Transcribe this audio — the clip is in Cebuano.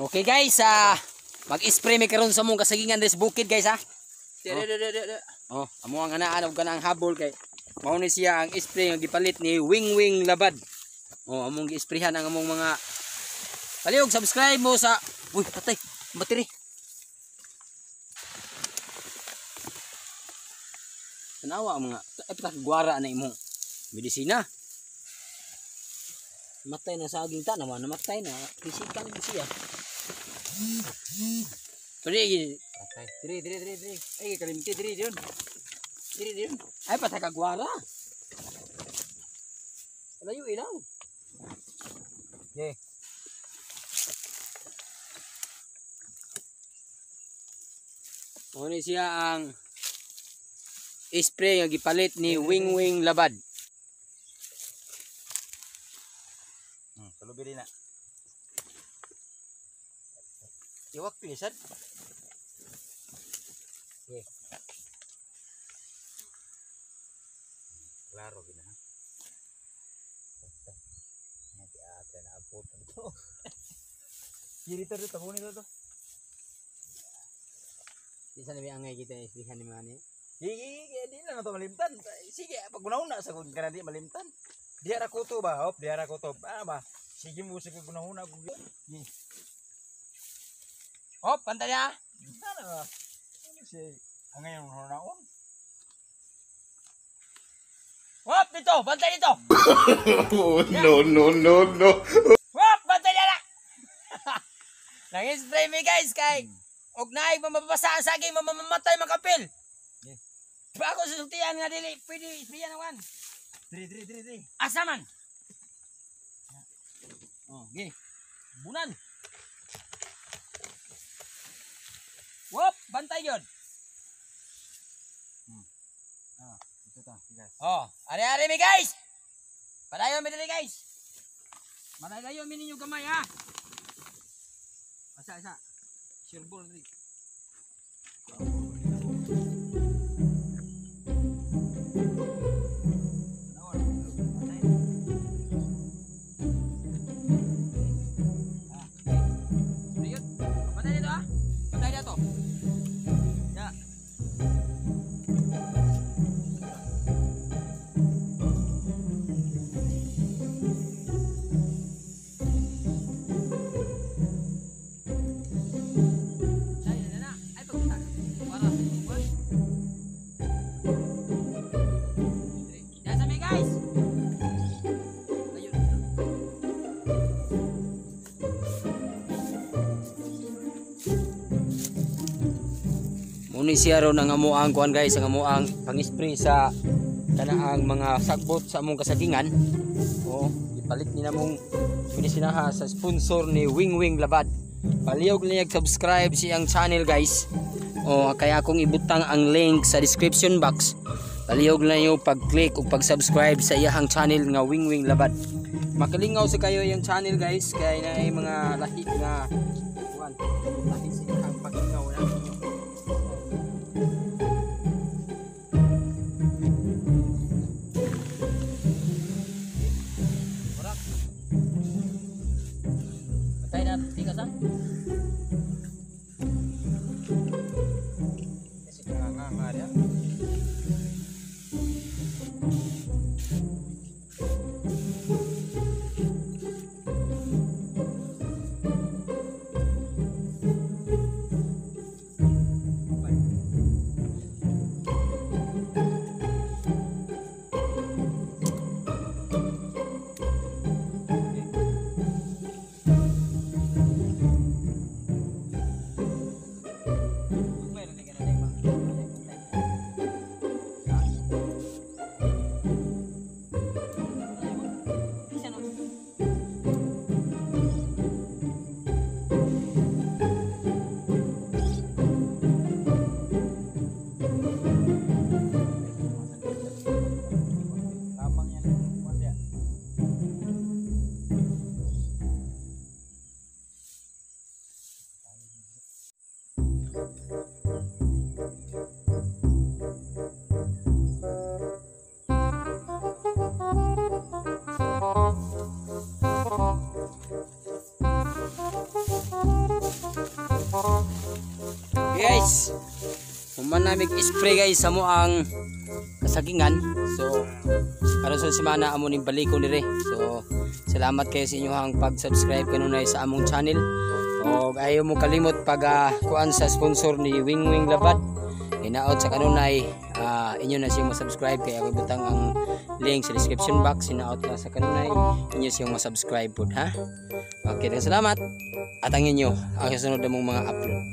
Okay guys, mag-spray mi karon sa mong kasagingan des bukid guys ha. Oh, amo ang anaan og kanang habol kay mao ni siya ang spray nga gipalit ni Wing Wing Labad. Oh, among gi-sprayhan ang among mga palihog subscribe mo sa. Uy, patay, battery. Tanawa ang mga ay patag gwara na imong medisina. Matay na saging ta naman, namatay na. Pisikan ni siya. Diri, Patay. Diri diri diri diri. Ay kalimti diri diyon. Diri diyon. Ay patay ka gwara. Layo ilaw. Yeah. Mao ni siya ang spray nga gipalit ni Wing Wing Labad. Kalubi na. Iwak pisan. Okay. Klaro gina ha. Nanti ate na abot to. Kiri to tabo nito to. Di sa nabi angay kita islihan ni mga ni. Sige, di na to malimtan. Sige, pag una sa kung kana di malimtan. Diha ra ko to ba? Hop, diha ra ko to. Ah ba? Sige mo sige gunahuna ko. Hop, pantay na. Ano ba? Ano siya? Ang ngayon hunaon. Hop, dito, bantay dito. Oh, no, no, no, no. Hop, bantay na. Nang-spray mi guys kay og naay mamabasa ang saging mamamatay makapil. Yeah. Ako susultian nga dili pwede isprayan ang wan. Diri diri diri diri. Asa man? Oh, gi. Bunan. Wop, bantay yun. Ah, ito ta, tigas. Oh, ari-ari mi guys. Padayon mi dili guys. Malayo mi ninyo gamay ha. Asa asa. Sureball dili. Patay dito ah. Patay dito. Ya. Dali na na. Ay pagbutan. Para sa kuwan. Yan sa mi guys. Ayun. Muni siya ron ang amuang kuan guys, ang amuang pang-spray sa kanaang mga sagbot sa among kasagingan. Oo, ipalit ni namong medisinaha sa sponsor ni Wing Wing Labad. Palihog niya subscribe siyang channel guys. O kaya akong ibutang ang link sa description box. Palihog na niyo pag-click o pag-subscribe sa iyahang channel nga Wing Wing Labad. Makalingaw sa kayo yung channel guys kay naay mga lahi nga kuan, lahi sa iyahang paglingaw na ninyo. Patay na tikas ha? Kasi nga nga nga diya. Human namig spray, guys, sa amoang kasagingan. So karon sa semana amo ning balikon dire. So salamat kayo sa inyong pag-subscribe kanunay sa among channel. Og ayaw mo kalimot pag kuan sa sponsor ni Wing Wing Labad. Hinaot sa kanunay inyo na siyang ma-subscribe kay ako butang ang link sa description box. Hinaot na sa kanunay inyo siyang ma-subscribe pud, ha. Okay, daghang salamat at ang inyo ang susunod na mong mga upload.